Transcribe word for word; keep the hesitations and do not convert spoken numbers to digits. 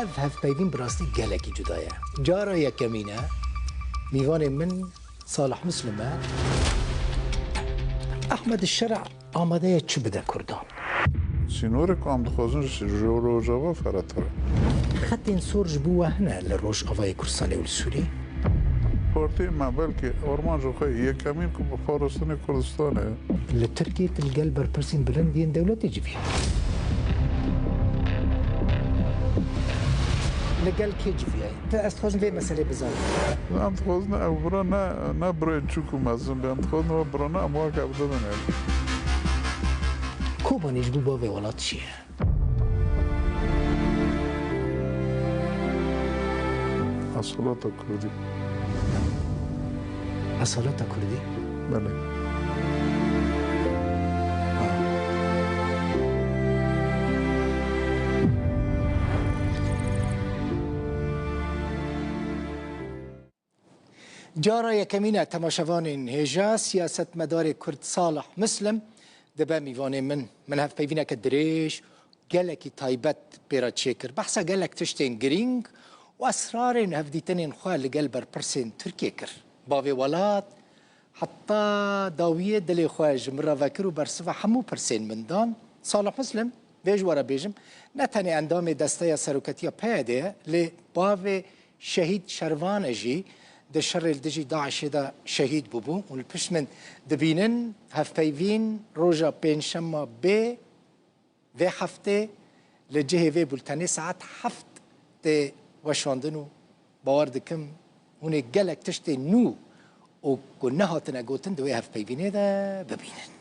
Ev hevpeyvîn bi rastî gelekî cuda ye. Cara yekemîn e. Mîvanê min Salih Muslim e. Ehmed Şer'a amade ye çi bide Kurdan? Sînorê ku em dixwazin ji Rojava ferehtir e. Xetên sor ji bo we hene li Rojavayê Kurdistanê û li Sûriyê? Partiyê me belkî armanca xwe yekemîn ku bi parastinê Kurdistanê. Li Tirkiyê tu li gel berpirsên bilind yên dewletê civiyayî. Li gel kê civiyayî? Tu ez dixwazim vê meselê bizanim. Em dixwazin ew bira ne, ne birayên çûk û mezin be. Em dixwazin ew birana em weke ev bibin. Kobanî ji bo bavê welat çi ye? Esaleta Kurdî. Esaleta Kurdî? Belê. Cara yekemîn e temaşevanên hêja, siyasetmedarê Kurd Salih Muslim dibe mîvanê min. Min hevpeyvîneke dirêj, gelekî taybet pê re çêkir. Behsa gelek tiştên girîng û esrarên hevdîtinên xwe li gel berpirsên Tirkiyê kir. Bavê welat heta dawiyê dilê xwe ji min re vekir û bersiva hemû pirsên min dan. Salih Muslim, vê ji we re bêjim, ne tenê endamê Desteya Serokatiya P Y D'ê ye, lê bavê Şehîd Şervane jî di şerê li dijî DAIŞ'ê de şehîd bûbû û li pişt min dibînin hevpeyvîn roja pêncşema bê vê heftê li cihê vê bultenê saet heft tê weşandin û bawer dikim hûn ê gelek tiştê nû û ku nehatine gotin di wê hevpeyvînê de bibînin.